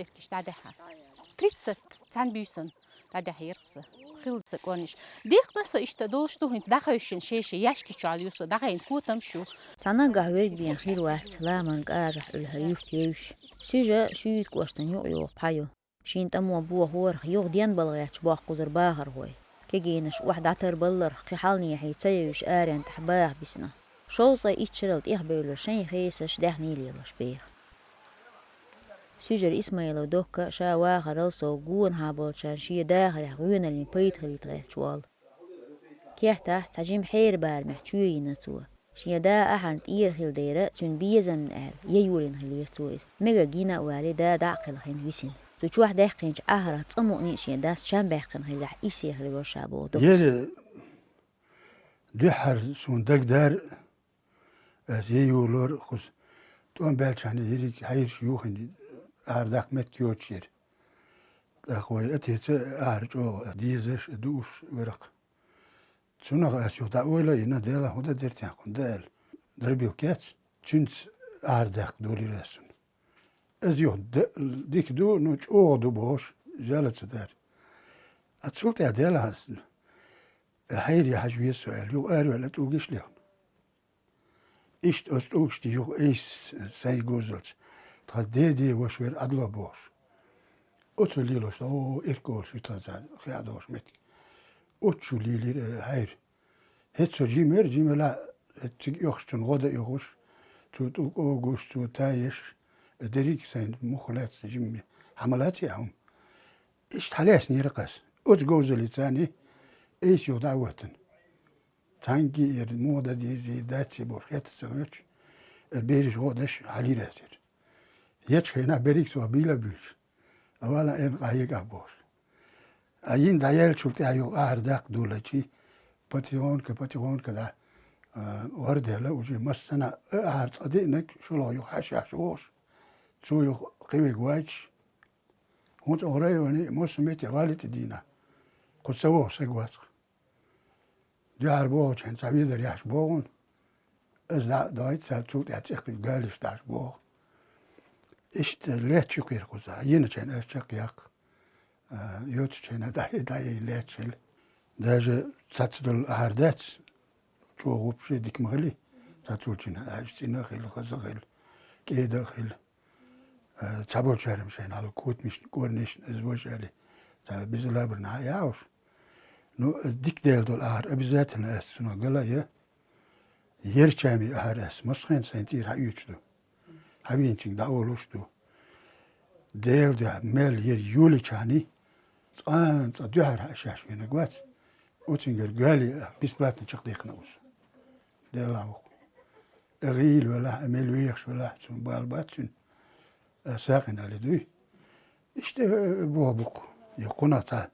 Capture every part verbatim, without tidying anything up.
Эркиш дӀадаьхьа. Тридцать цхьан буьйсан дӀадаьхьа еркъса. Хилла са кӀорниш. Дехна со иштта долуш ду хӀинца дӀахевшина шеша ящикаш чу ю со, дӀахайна котамаш ю. Цхьа наггахь верг бен хир вац, ламан кӀажахь Ӏуьллу хӀара юрт евзаш. Суьжа шуьйта кӀоштан юкъа йогӀу пхьа ю. Шен тӀамо бохорах юха денбала гӀерташ боккхузар бахархой. Кегийнаш охьа дӀатарбалларх кхин хьалнехьий ца евзаш арен тӀехь баха бисна. Шовзткъе итт шарал тӀехбевлла шайн хесаш даьхний лелош беха. Суьжар Исмаилов Докка ша вахарал сов гонахьа болчарна шен дахарехь гӀоьналлин пайда хилийта гӀерташ волу. Кертахь цхьа жима хьеран барамехь чоь йина цо. Шен да ахьарна тӀера хилла дера, цуьнан безамна аьлла, я йолийна хилира цо иза. Мега гина а валий, да дӀа а кхелхина висина. Цу чохь даьккхинчу ахьарах цкъа мукъане а шен дас чам баьккхина хиларехь, иссехь хилла ша боху Доккас. Ера дуьххьара суна дагадара, ас я йолора кхуза тӀом баьлчахьана ерриг хьайраш юхина, ахьар даккха меттиг йоцуш яра. ТӀаккха вай а теца, ахьар чӀогӀа дезаш а, дууш а вара-кх. Цунах ас юха дӀа ойла а йина, Дела, хӀун дан дара техкъуна дан аьлла, дарбил кец, цуьнца ахьар даккха долийра ас цунна. Ас юха д-, дика ду, ну, чӀогӀа ду бохуш, жала ца дара. А цул тӀаьхьа Дела хьайр яхьаш веза со аьлла, юха араваьлла тӀулгаш лехна. Иштта оцу тӀулгаш тӀе юха айса сайн говзалц, тхан деде ваша вара Ӏадло бохуш. Оцу лелош, о, ирка олуш ю тхан царна хи а дохуш меттиг. Оцу чу лелира, э, хьайра. ХӀетта со жима яра, жима елахь, хӀетта цига оьхуш, цунна гӀо дан оьхуш, цо тӀулг а гуш, цо тайеш, э, дерриг а сайн муха лаьцна жима хьан ма лаций а хӀума. Иштта хьалаьцна яра-кх ас. Оцу говзаллица царна айса юха дӀа а ваттана. Цхьаьнгге яра муха дан дезий, даций бохуш хетта ца хӀоьттуш, э, бераш гӀо а деш хьалийра ас яра. Ечу хенахь берриг а со бийла а буьйлуш, а вала эрна къахьега а бохуш. А йина дӀаяьллачул тӀаьхьа юха ахьар даккха долийчий, потихоньку, потихоньку дӀа, а, гӀар даьлла уже массанхьа а ахьар цкъа деанарг шолгӀа юха хьаьшаш вохуш, цо юха кхин верг вайчаш, хӀунда оцу районе а, массо а метте гӀали тӀе дийна, кху ца воху сага вац-кх. Дуьхьара бохучу хьайн цхьа везар яхьаш боху, ас дӀа а дойта, цара цул тӀаьхьа цӀехкхуьгу галеш дахьаш боху. Иштта лаьтташ ю кхера кхузахь, йиначу хьайна ас чекхъяккха, а, йоцучу хьайна дӀа-, дӀа а лаьтташ хила. Даже цхьацца долу ахьар дац, чӀогӀа гӀупше дика ма хили, цхьаццулчунна аьлча цӀена а хила, хаза а хила, кӀеда а хила. Э, цхьаболчара-м шайна хьалха котамашна, кӀорнешна, иза важа аьлла, цхьа безалабарна хьан яхьуш. Ну, дика Дела долу ахьар обязательно ас цунах гала а я. Ерчами ахьар ас массо а хенахь сайн тӀера хьаоьцуш ду. Хьавийначуьнга дӀаолуш ду. Дела дуьхьа мел ер йолийчахьана, цкъа а цкъа дуьхьара хьаьшаш винарг вац. Оцуьнгара гали а бесплатно чекхдекхна узу. Дела вукху. А гӀийла велахь, а мел вехаш велахь, цунна бала бац цуьнан. А сагӀина али дуй. Иштта, э, боху букъ. Я кхунах цхьа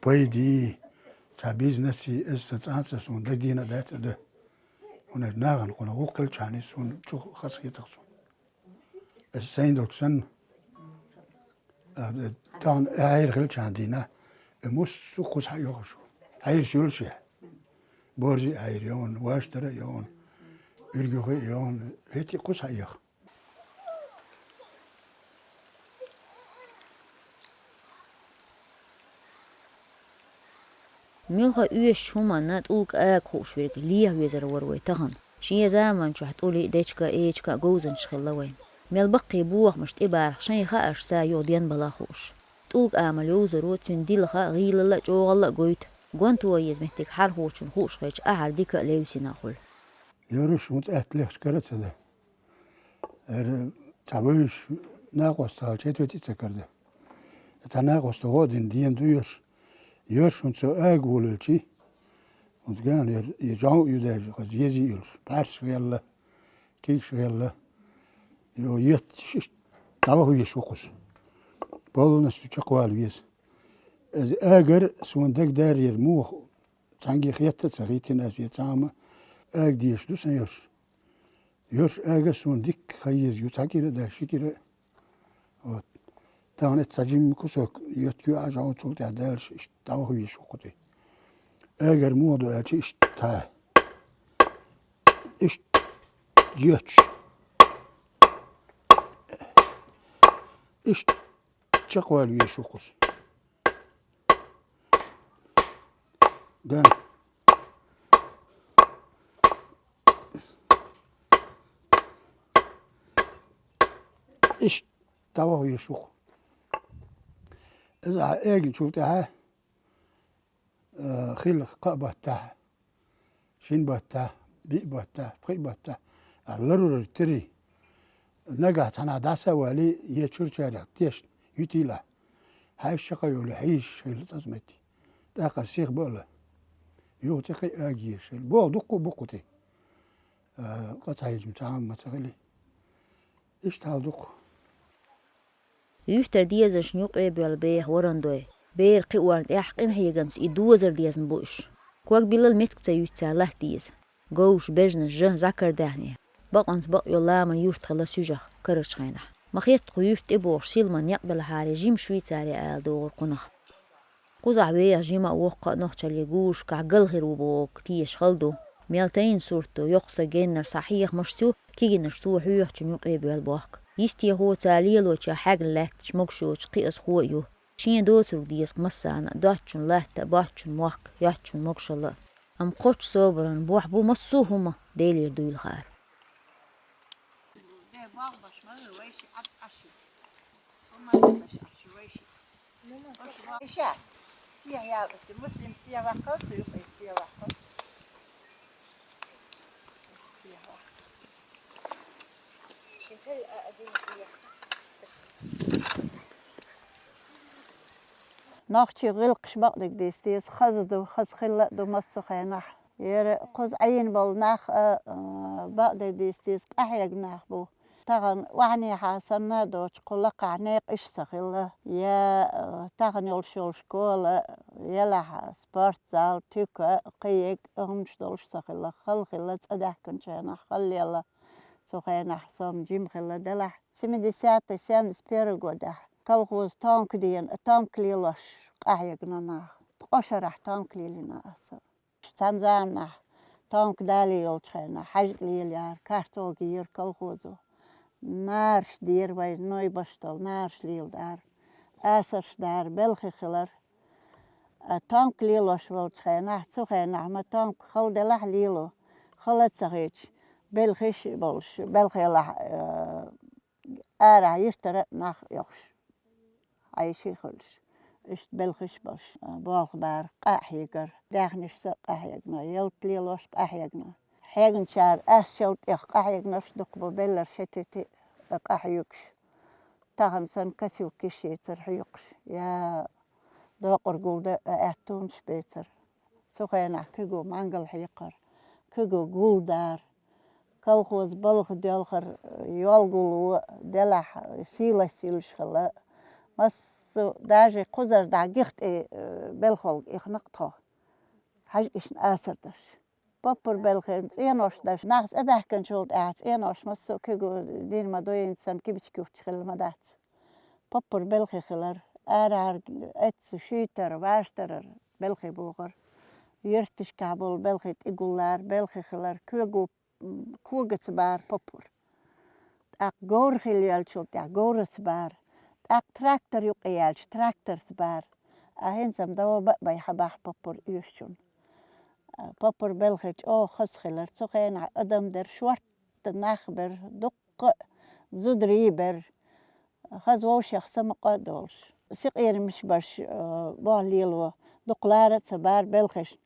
пайдий, цхьа бизнесий, иза сан цӀанца суна дагадийна а дац а дан. ХӀунда нахана кхунах гӀуллакх хилчахьана, суна цу хазахетах суна. Аса сайн долчу санна, а, тахана хьайра хилчахьана дийна, и муссу кхуза хьан йохуш ву. Хьайраш йолуш я. Борзи а хьайра йогӀун, ваштара а йогӀун, уьргухи а йогӀун, хӀетте кхуза хьан йоха. Муьлхха оьшучу хӀуманна тӀулг ага хууш верг леха везар вара вай тахана. Шен заманчохь тӀулий, дечка а, эчка а говзанчаш хилла вайн. Мел баккхий бохамаш тӀебарах шайн хаашца юха денбала а хууш. ТӀулг амал йовзаро цуьнан дилха а, гӀийлалла а, чӀогӀалла а гойту. Гонто еза меттиг хьархочун хууш хилча, ахьар дика а левсина а хуьлу. Йоруш хӀунца атта лехча кара а ца дан. Эр цхьа вевзаш накъост ца хилча, хӀетте а ца карда. Цхьа накъоста гӀо а дина, дена ду йош. Йош хӀунца ага волуьлчи, хӀунца гана яр, я жов а ю даже, хаза ези а йолуш. Пхьарсаш гӀелла, кийгаш гӀелла. Йо, етташ иштта дӀаваха везаш ву кхуза. Полностью чекхвала веза. Иза агар суна дагадара яр муха, цхьаьнгге хетта а ца хийтина аса, я цхьа хӀума ага дезаш ду сан йош. Йош ага суна дикка хан еза ю, цхьа кира а даьлла, ши кира а. Вот. Тахана цхьа жимма кусок йоьттиг ю, Ӏа жов цул тӀаьхьа далаш, иштта дӀаваха везаш ву кху тӀе. Агар муха ду аьлча, иштта тхьа. Иштта йоьтташ. Иштта Чакхвала везаш ву-кх из. Да. Иштта дӀаваха везаш ву-кх. Иза хьаэгначул тӀаьхьа, э, хила кхаа баттахь, шин баттахь, биъ баттахь, пхиъ баттахь, а ларурар тири. Нагахь цхьанхьа дӀаса а валий, е чуьрчарех тешна юьтийла. Хьаьша шаха йолу хьийзаш хила цӀаза метте. ТӀаккха сиха баала. Юха цӀе кхин а агийша хила. Боху дуккха а бу-кх тӀе. А, къа ца хьийзам цхьа а ма ца хили. Иштта хьал ду-кх. Юьртара дезаршна юкъе боьлла беха ворандой. Бер кхиорна тӀехь къинхьегамца и дозар дезна бу уьш. Ког биллал меттиг ца юьйцу цара латта деза. Говш, бежнаш, жа, зӀакар даьхни. Бакъонца бакъ йолу ламан юрт хилла суьжах карарчу хенахь. Ма хетта кху юьрта тӀебогӀуш силаман некъ белахьара жима Швейцари ала догӀура кхунах. Кхузахь веха жима а, воккха а нохчаллий гурашкахь гал хир ву бохург тешаш хала ду. Мел тайна сурт ду, йоккха стаг геннара схьа хьехамашца, кегийнаш цо хьоьхучун юкъе боьлла бохк. Йистехо цара лелочех хьаьгна лаьттачу могуш йоцуш кхиазхо а ю. Шен доцург деза-кх массарна а: доцчунна латта а, боцчунна мохк, йоцчунна могушалла а. Амма кхоччу собаран бохь бу массо а хӀума Делера дуьйлахьара. Нохчийн гӀиллакхаш бакъдерг дийца деза, хаза ду, хаза хилла а ду массо а хенахь. Яра кхуза Ӏийна болу нах а, а, бакъдерг дийца деза, къахьега нах бу. Тахана охьанехьа санна а доцуш, кху лакхахь некъаш ца хилла, я, а, тахана йолуш йолу школа, елахь спортзал, туька, кхин ерг а хӀуманаш долуш ца хилла, хала хилла, цӀа даьхкинчу хенахь хала лелла. Цу хенахь со-м жима хилла делахь, семидесятый, семьдесят первый годехь колхоза тонка дена, тонка лелош къахьегна нах. Ткъа шарахь тонка лелийна аса. Цхьана заманахь тонка далий йолчу хенахь хьаьжкӀа лелаяра, картолга йира колхозо. Нараш дера вай, нойбаш долу нараш леладара, асарш дара, белхи хилар. А тонка лелош волчу хенахь, цу хенахь ма тонка хала делахь лело, хала а ца хеташ, белхиш а болуш, белхелахь, а, арахь йистара а нах а йохуш, хьайший а хуьлуш, иштта белхиш а болуш, а, болх бара, къа а хьегара, даьхнашца а къа хьегна, ялта лелош къа хьегна. Хьегначара ас шел тӀех къа хьегнарш дукха бу, беллар шетити а къа хьоьгуш. Тахана санна косилкаш йийцара хьоькхуш, я докъар гулдан а аьттонаш бийцара. Цу хенахь куьго мангал хьекхара, куьго гул дара. Колхоз балха доьлхура, йол гуло делахь, сийлас йилуш хилла. Массо а, даже кхузара дӀа гих тӀе, э, белхалга ихна-кх тхо. ХьаьжкӀашна асар даш. Поппар белхина цӀенош даш, нах цӀа баьхкинчул тӀаьхьа цӀенош массо а куьго дина ма дуйна санна кибичка юттуш хилла ма дац. Поппар белхи хилар, арахьара эцца шуьйтар, ваштарар белхи богӀар. Юьрташкахь болу белхи тӀегуллар, белхи хилар, куьго, м, когаца бара поппар. ТӀаккха говр хилла яьлчул тӀаьхьа говраца бара. ТӀаккха трактор юкъе яьлча тракторца бара. А хӀинца-м дов баъ байхьа бахьа поппар оьшучунна. Поппар белхи чӀогӀа хаза хилар. Цу хенахь адам дара, шортта нах бара, дуккха а зударий бара. Хаза вовшех самукъа а долуш. Сикъерамаш баш, э, болх лело, дукха лара а ца бара белхашна.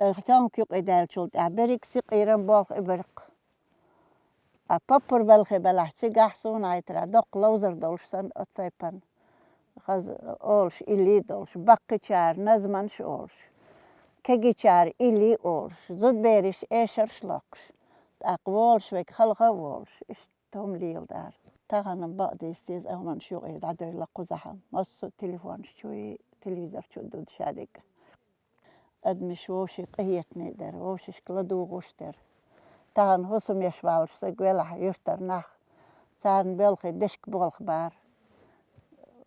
Э, цомка юкъе даьллачул тӀаьхьа берриг сикъерам болх и бара-кх. А поппар белхи белахь, цигахь суна гӀайтарехь доккха ловзар долуш санна оцу тайпана. Хаза олуш, илли а долуш, баккхийчара назманаш а олуш, кегийчара илли а олуш, зудабераш эшарш а локхуш, тӀаккха волуш верг халха а волуш, иштта хӀума леладара. Тахана бакъдийца деза, ахманаш юкъе дӀадевлла кхузахь-м, массо а телефонаш чу, телевизор чу а ду дешадерг. Адамаш вовшийн къинхетаме дара, вовшашка ладугӀуш дара. Тахана хӀусамеш валлаш стаг велахь юьртара нах, царна белхи дешка болх бара.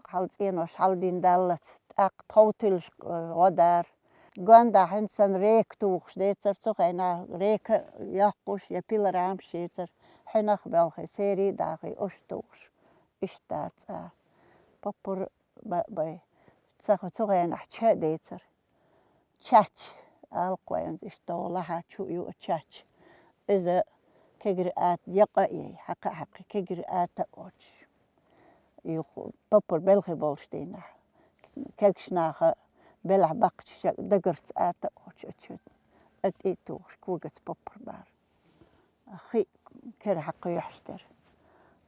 Хьал цӀенош хьалдина даллалц, тӀаккха тхов тилаш, э, гӀо дара. Гондахь хӀинца санна река тухуш децара, цу хенахь река йоккхуш я пилорамаш ецара, хьуьнах а белхи, сери а дахи, уьш тухуш. Иштта дара цӀа. Поппар ба-, бай. Цаха цу хенахь ча а децара. Чач, алкхойнца иштта лахьа чу ю а чач. Иза кегира ат, якъа а ей, хьакха а хьакхи, кегира ата а оч. Юха поппар белхи болуш дийнахь. Кегаш наха белахь баккхача дагарца ата а оч, а чу. А тӀе а тухуш, когаца поппар бара. Хи кера хьакхоьхьуш дара.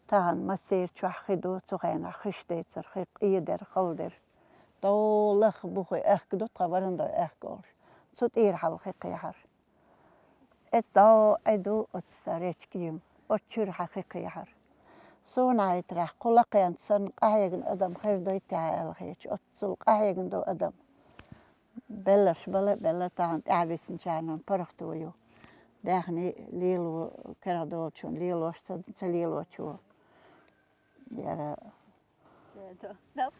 Тахана массеран чохь хи ду, цу хенахь хиш децара, хи къедара, хала дара. Довлах бу хи аьхка ду, тхан варандой аьхка олуш. Цу тӀера хьала хи кхехьара. Эцу дов Ӏе ду, оцу царечка йима. Оцу чуьра хьан хи кхехьара. Суна хьайтарехь, кху лакхенца санна къахьегна адам хир дуй те аьлла хеташ, оццул къахьегна ду адам. Белларш бала а белла, тахана тӀаьхьа висначарна паргӀато ю. Даьхни лело, карах долчун лелош ца, ца лелочо. Яра. Наб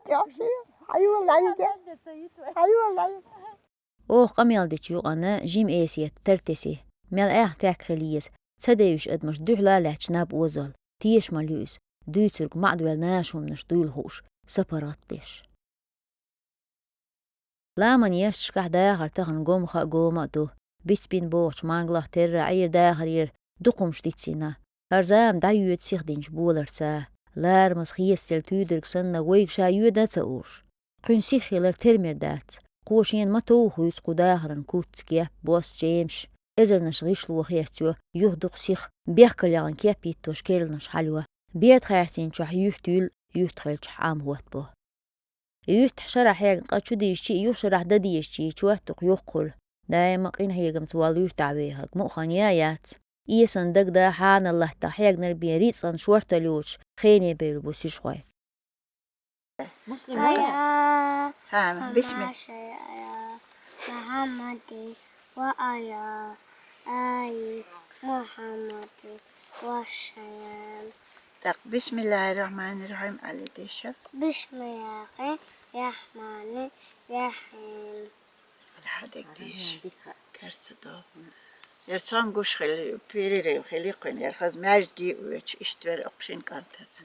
яхши, хьайвал лайга. Хьайвал лайга. Оха къамел дечу юкъана жима эсет тартеси. Мел аьхна текхил еза, ца девзаш адамаш дуьхьала а лаьтташ наб озал, тешамал ю иза, дуьйцург маӀа доьлла наха хӀуманаш дуйла хууш, сапаргӀат деш. Ламан ешшкахь дахар тахана гомха а, гома а ду. Бицбин бохучу мангалах терра Ӏийра дахарера дукха хӀумаш дицийна. ХӀара зама дӀайоьду сихдинчу боларца. Ларамаза хесаделла туьйдург санна, вайга ша йоьда а ца уьш. Кхуьнан сиххилар тера-мера дац. Кхо шена ма товхуьйцу кху дахаран куц, кеп, бос, чемаш. Эзарнаш гӀишло хецйо, юха дукха сиха, бехкал яхана кеп йиттош керланаш хьалайо. Беда хаьрцийначохь юьрт юьллу, юьрт хилчохь Ӏам хӀоттабо. Юьртахь шарахь хьегна къа чу дийшча а, юха шарахь дан дезачий чот дукха йоккха хуьлу. Даима къинхьегамца волу юьртахь вехарг мукъа хан я а яц. Эсан дагада хьанал латтахь хьегнарг бен рицкъан шорталла йоцуш хене бевлла бу сушхой. Муслим, Ая, Хана, бисмилла. Машая, Мухаммади, ва ая, ай, Мухаммади, ва шаян. Так, бисмиллахир-рахманир-рахим, Али Диша. Бисмиллахир-рахманир-рахим. Дехьа дегдеш. Карца до. Яр цомгуш хили, перерыв хили кхуьн, яр хаз маьждиге оьцу, иштта вер окху шин кӀантаца.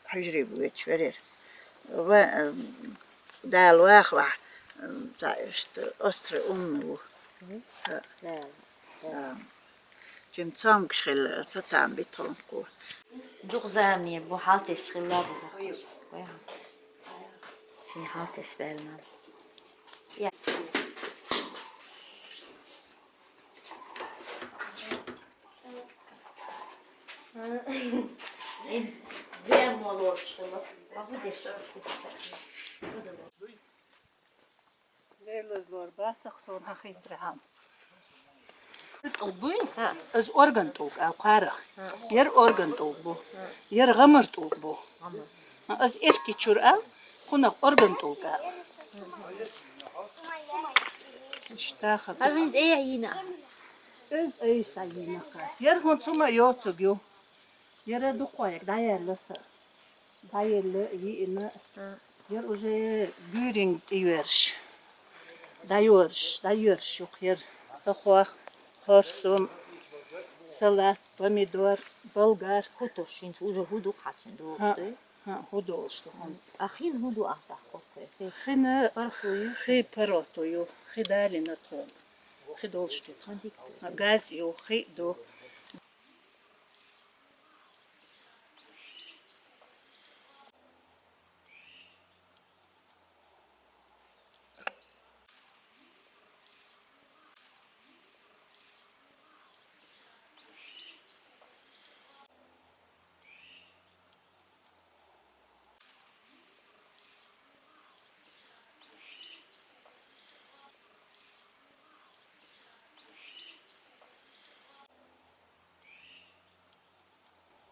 Хьуьжре оьцу верер. Ва, м, Дала вахвахь, м, ца иштта, острый умна ву. Ха. Ха. Жим цомгуш хилла, ца там битхьунко. Дукха замане бу хьалтес хилла бу баккхаза. Шин хьалтес баьлла. Я. Лелазлор бацах суна хӀинца хьан. ТӀулг буй? Ха. Аз орган тӀулг ал кхарах. Ха. Яр орган тӀулг бу. Ха. Яр гӀамар тӀулг бу. ГӀамар. Аз эшки чур ал, кхунах орган тӀулг ал. Иштта хатуха. Хьавинца эйа йина. Аз эйса йина хас. Яр хӀун цума йоцуг ю. Яра дукхойг дӀаелла са. ДӀаелла, йиъна. Яр уже буьйринг тӀеверш. ДӀайорш, дӀайорш юха яр. Тохох, хорсум, салат, помидор, болгар. ХӀу тосу шинца уже хӀу ду кхачун долуш ду? ХӀа, хӀу долуш ду хӀунца. А хин хӀу ду ахтахь кхокхе? Хина парху ю? Хи пароту ю, хи далина тхо. Хи долуш ду тхо. Газ ю, хи ду.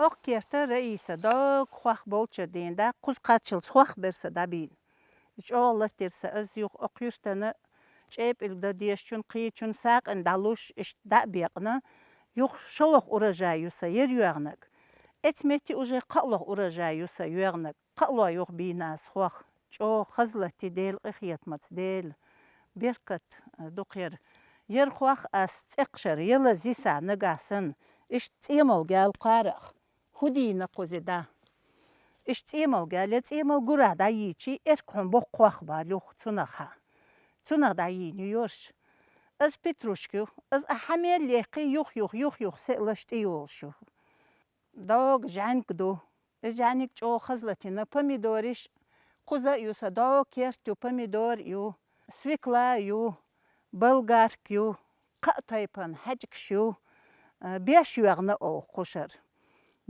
Окху керта Раиса доггах хох болчу дийнахь, кхуза кхаччалц хох бира сан дӀабийна. ЧӀогӀа латира сан, аз юха окху юьртана чӀепилг дан дезачун, кхечун сакъина дӀалуш, иштта дӀа а бекъна, юха шолгӀа урожай ю сан яра йоьгӀнарг. Эцу метте уже кхоалгӀа урожай ю сан йоьгӀнарг. КхоалгӀа юха бийна ас хох, чӀогӀа хаза латти Делан къинхетамца, Дела, беркат, э, дукха яра. Яра хох ас цӀекхшара, яла зиса нагахь санна, иштта цӀемал гал кхарах. ХӀу дийна кхузи да? Иштта цӀемалга, я цӀемал гура дӀайийчи, эрк хьун боккхох бал юха цунах хьа. Цунах дӀайийна ю йорш. Аз петрушка ю, аз а хьамел лекхи юх-юх, юх-юх сеълаш тӀе йолуш ю. Дог жӀаьнг ду. И жӀаьниг чӀогӀа хазлатина, помидориш кхуза а ю са, дог керт ю, помидор ю, свекла ю, болгарка ю, кхаа тайпана хьаьжкаш ю, а, беш йоьгӀна оха кхушара.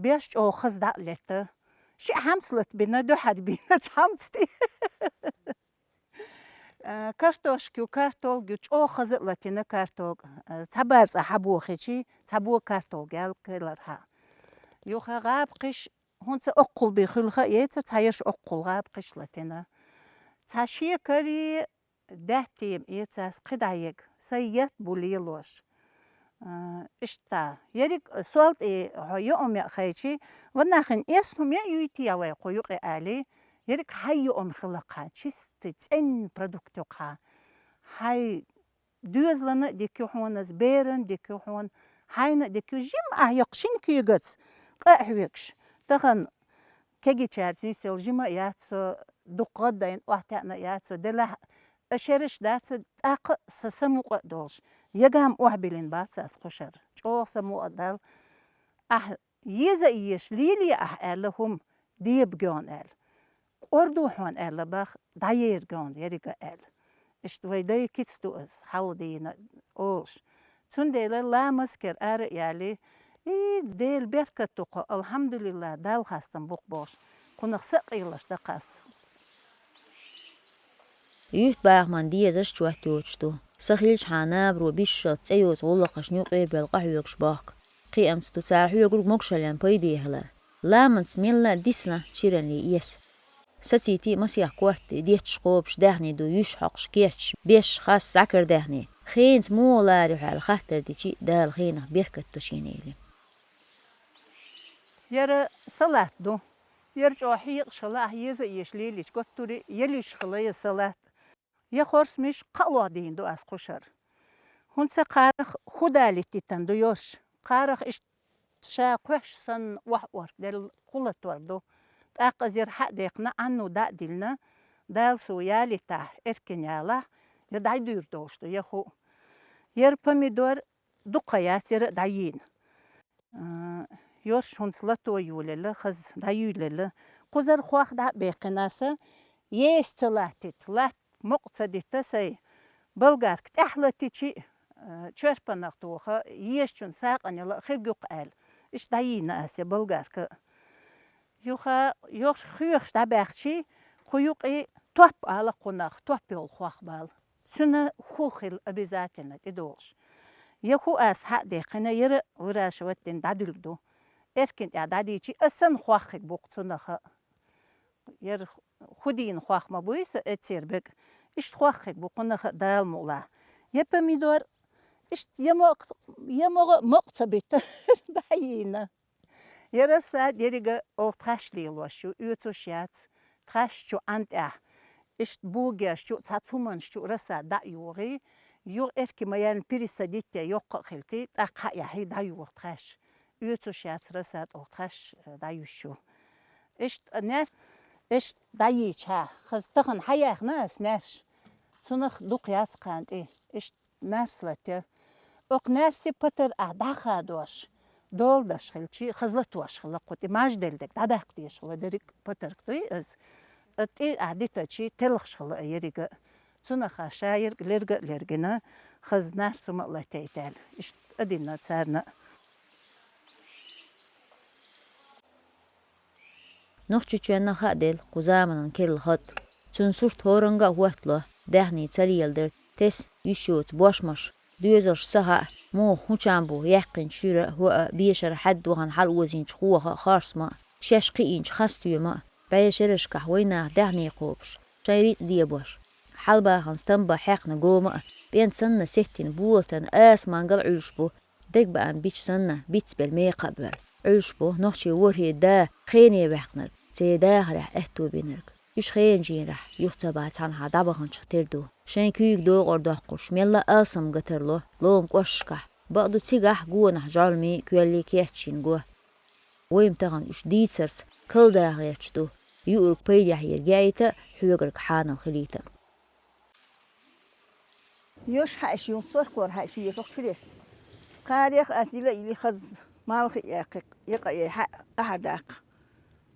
Беш чӀогӀа хаза дӀа а летта. Шиъ хьамца латбина, дуьхьара бийначу хьамца тӀе. А, картошка ю, картолга ю, чӀогӀа хаза а латина картолга. А, цхьа барзкъа хьабохичи, цхьа бо картолга ял кхелар хьа. Юха гӀабакхиш, хӀунца оккхул бен хуьлу хаийца, цхьа ерш оккхул гӀабакхиш латина. Цхьа шекари, даьттема эцас кхидӀа ега, сайн етт бу лелош. А, иштта, ерриг сол тӀе хьо йоам яа хайчи, ваннахин эс хӀума яа юйти я вай кху юкъе али, ерриг хьай йоам хила кхаьа, чистый, цӀен продукт ю кхаьа. Хьай доьзална а дика ю хьуна, беран а дика ю хьуна, хьайна а дика ю, жима ахь йоккха шина куьйгаца, къа а хьоьгуш. Тахана кегийчаьрца нисъелла жима а яц со, дукха гӀаддайна охьатаьӀна а яц со, делахь а шераш дац, тӀаккха а сан самукъа а долуш, ягам охьабиллина бац ас кхушара. ЧӀогӀа самукъа а дала, ахь еза а езаш лелае ахь аьлла хӀума, дебагойн аьлла. КӀорду хьуна аьлла бах, дӀаерагойн еррига аьлла. Иштта вай дай кица ду ас, хьалха дийна олуш. Цундела ламаз кер ара а яли, и, Дела беркат ду кхо, алхьамдулиллахӀ, Далла хастам бу кху бохуш, кхунах са а къелаш дакхас. Юьрт бахаман дезаш чот йоцуш ду. Са хилчхьана набаро бишшалц цӀе йоцу гӀуллакхашна юкъе боьлла къахьоьгуш бохку. Кхиамца ду цара хьоьгург могушаллин пайде хилар. Ламанца мелла а дисна ширан ле эса. Сацийти масех корта детташ кхобуш даьхни ду, юьш хьокхуш керташ, беш, хас, зӀакар даьхни. Хенаца муха лари хьо аьлла хаттар дичи, Дала хенах беркат до шена эли. Яра салат ду. Яра чӀогӀа хьекъаш хила, ахь еза а еш лелийча готтури, елуьйш хила я салат. Я хорсмиш кхаалоха дийна ду ас кхушара. ХӀунца кхарах хӀу далиттитан ду йорш. Кхарах иштта ша кхоьш санна охьаорта делла хӀу латор ду. ТӀаккха азер хьа а декхна, Ӏанну дӀа а диллина, Дала со ялиттахь, эркин ялахь, я дӀайдуьйр долуш ду, я хӀу. Яра помидор дукха яц, яра а дӀайийна. А, йорш хӀунца лато йолелла, хаза дӀаюьйлелла. Кхузара хох дӀа а баьккхина аса, еса ца латтийта, латта мукъа ца дита сай, болгарка тӀаьхьа латичи, а, чорпанах тоха, ешачун сакъанила а хиргух аьлла. Иштта дӀайийна аса я болгарка. Юха, йорх хоьхуш дӀабаьхчи, кху юкъе топ ала кхунах, топ йолу хох бала. Цуьнан хӀу хила обязательно тӀедогӀуш. Я хӀу ас хьа а декхина, яра выращивать дина дӀадуьлг ду. Эркин тӀехь дӀадийчи, аса санна хох хиг бу кху цунаха. Яра хӀу дийна хох ма буй сан эццера бега. Иштта хох хиг бу кхунаха Дала мукълахь. Я помидор, иштта я мокъ-, я могӀа а мокъа ца бита дӀайийна. Яра сад еррига оха тхаьш лелош ю, оьцуш яц, тхаьш чу Ӏан тӀехь. Иштта бугеш чу, цхьа цуманаш чу рассад дӀа а югӀий, юха эрки ма яьллина пересадить е йоккха а хилти, тӀаккха хьа а яхьий дӀаюгӀу тхаьш. Оьцуш яц рассад оха тхаьш, э, дӀаюьсуш ю. Иштта нер-, иштта дӀайийча хьа, хаза тахана хьаяьхна ас нерш. Цунах дукха яц кхана тӀе. Иштта Нарс латте. Окху нарси патар ахь дӀахадош, дола даш хилчи, хаза латош хила кху тӀе, маж делла дерг дӀадаккха дезаш хила дерриг а патарг дуй иза. ТӀе ахь дитачи, телхаш хила а еррига. Цунах а ша ерг лерга а лергина, хаза нарс хӀума а латейта аьлла. Иштта а дина царна а. Нохчийчоьнна хаа делла кху заманан керла хатӀ. Цуьнан сурт хӀоранга а хӀоттало, даьхни ца леладар, тесна йиш йоцу бошмаш, доьзалш ца хаьа, муха хӀун чам бу яьккхинчу шуьра а, хӀоа а, бешара хьаьдда вахана хьалаозийначу хоха а, харцма а, шаьш кхиийначу хасстоьма а, бӀе шерашкахь вайнах даьхни кхобуш, шайн рицкъ дебош. Хьалабахана стамба хьаькхна гома а, пӀен санна сеттина болатан асамангал Ӏуьллуш бу, дегабаам бича санна, бицбелла мекха а боьлла. Ӏуьллуш бу нохчийн ворхӀе да хене ваьккхинарг, церан дахарехь аьтто бинарг. Уьш хенан жийнарахь, юха ца баха цхьанхьа дӀабаханчух тера ду. Шайн куьйга докъар доккхуш, мелла а алсам гатарло, лома кӀошкахь. Бакъду цигахь гонахь жӀолмий, коьллий керташйина го. Вай-м тахана уьш дийцарца, Калдагӏерч ду, юург пайдехь ерг яйта, хьоьгарг хьанал хилийта. Йош хьаьш ю, сорхор хьаьш ю, йош охчуреш. Кхарех ас йила или хаз, малхи яьккхи, якъа яй хьа, ахьа даккха.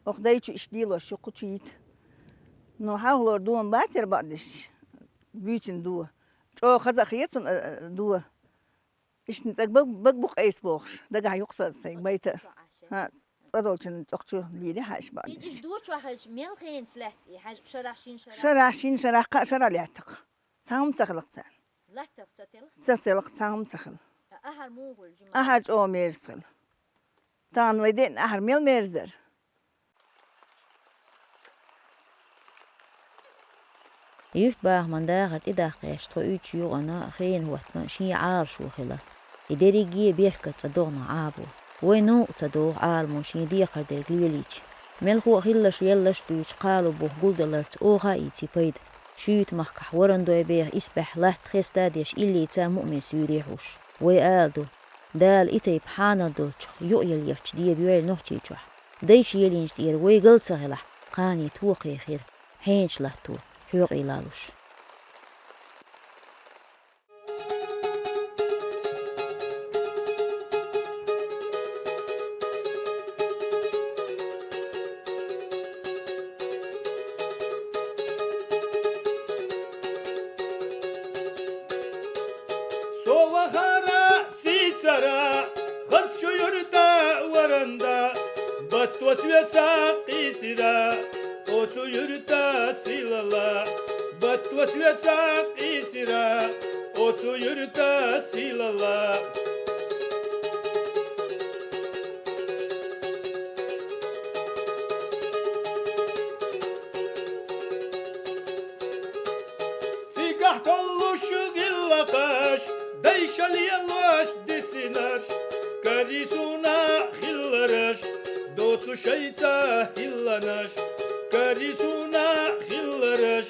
Ох дайчу иш дилош шу кхучийт. Но хьалхлор дуан бацер бакъдиш, буьйцин дуа. Чӏо хаза хецан, а, а, дуа. Ишни цӏаг баг, баг бу къайс бохуш, дагахь юкъса сайн байта. Ха, цӏадолчун цӏохчу лири хьаьш бакъдиш. Иш дучу хьаьш мел хенц лаьтта, и хьаьш шарахь шин шарахь? Шарахь шин шарахь, кхаа шарахь лаьттакх. Цхьа хӀума ца хилакх царна. Латтах ца телах? Ца телах, цхьа хӀума ца хила. Ахьар муха хуьлу жима? Ахьар чӀогӀа мерза хила. Тахана вай деъна ахьар мел мерза дара. Юьртбахаман дахар тӀедаккхаьчча тхо уьдучу юкъана хенан хӀоттана шен Ӏалашо хила. И дерриге беркат цӀа догӀанах Ӏабо. Вай новкъа ца догӀу Ӏаламо шен декхар дерг лелийча. Мелхо а хилларш, лелларш а дуьйцу кхало бух гулдаларца оха а ийци пайда. Шуьйта махкахь ворандой беха исбаьхьа латта хеста а деш иллица муъмин суьйре хьуш. Вай ала ду, Дала и тайпа хьанал долчух юкъаеллерчу деба йойла Нохчийчохь. Дайша елийначу тӀера вай гал ца хилахь, кхане тохе хир, хьенаш латто, хьоькъий лалуш. Со вахара сийсара, хазчу юьрта варанда, батто соьца къийсира, оцу юьрта сийлала, батто соьца къийсира, оцу юьрта сийлала. Цигахь толлуш гӀиллакхаш, дайша лелош дисинарш, карий суна хиллараш, доцу шайца хӀилланаш, карий суна хиллараш,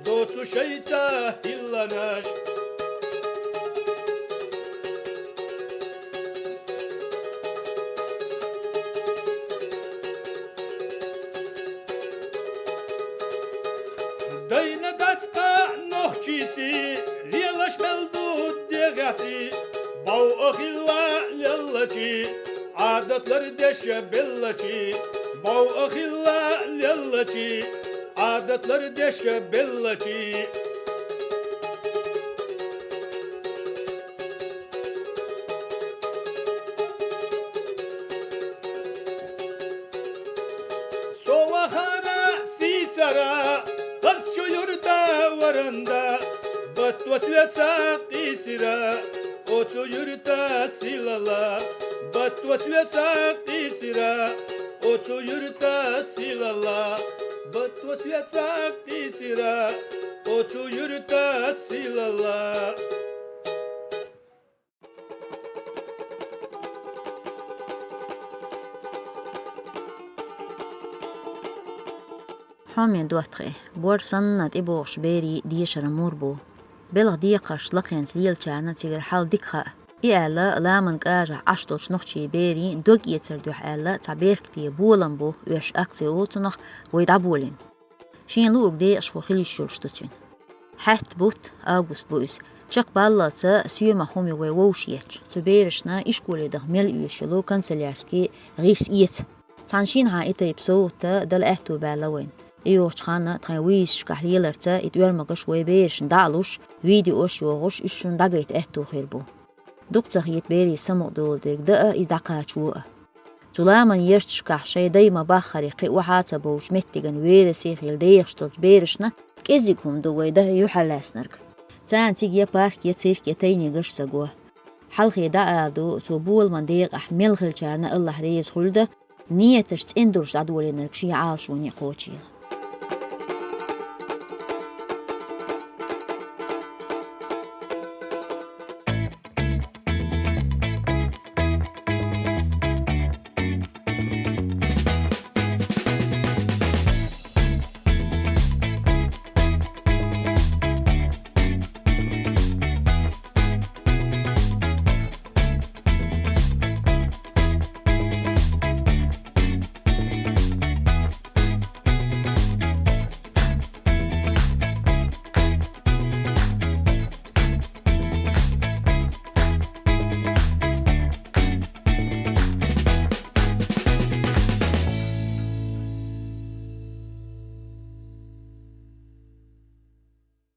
доцу шайца хӀилланаш. Дайна дац кхаъ нохчийси, лелаш мел ду дегӀаьци, бов а хилла леллачи, Ӏадатлар деша беллачи, бов а хилла леллачи, Ӏадатлар деша беллачи. Со вахара сийсара, хазчу юьрта варанда, батто соьца къийсира, оцу юьрта сийлала, батто соьца къийсира, оцу юьрта сийлала, батто соьца къийсира, оцу юьрта сийлала. Хьоме доттагӀий, бор санна тӀебогӀуш берийн дешар мур бу. Белхан декхарш лакхенца лелачарна цигара хьал дика хаьа. И аьлла, ламан кӀажахь Ӏаш долчу нохчийн берийн дог эцар дуьхьа аьлла, цхьа беркате болам бу, оьшуш акци олу цунах, вай дӀаболийна. Шен луург декъашхо хила йиш йолуш ду цуьнан. Хьаьтта бутт, август бу иза. Чекхбаллалц соьмах хӀума ю вай вовшахъетташ, цу берашна ишколе даха мел оьшуш йолу канцелярский гӀирс эца. Цхьана шинхьа и тайпа совгӀат дала аьтто баьлла вайна. И йогӀучу ханна тхайн вуьйзашкахь леларца и тӀоьрмагаш вай берашна дӀа а луш, видеош а йохуш, уьш шуна дӀагайта аьтто хир бу. Дукха ца хета берийн самукъадолу дерг дан а, иза дӀакхачо а. Цу ламан ярташкахь шайн дай ма-баххара кхин охьа а ца бовлучу меттиган верасе хила дехаш долчу берашна кӀеззиг хӀума ду вай дан юьхьарлаьцнарг. Царна цига я парк, я цирк, я тайнигаш ца го. Хьалхе дӀаала ду, цу боламан декъахь мел хиллачарна Аллахь реза хуьлда, нийяташ цӀена долуш дӀадолийнарг шен Ӏалашоне кхочийла.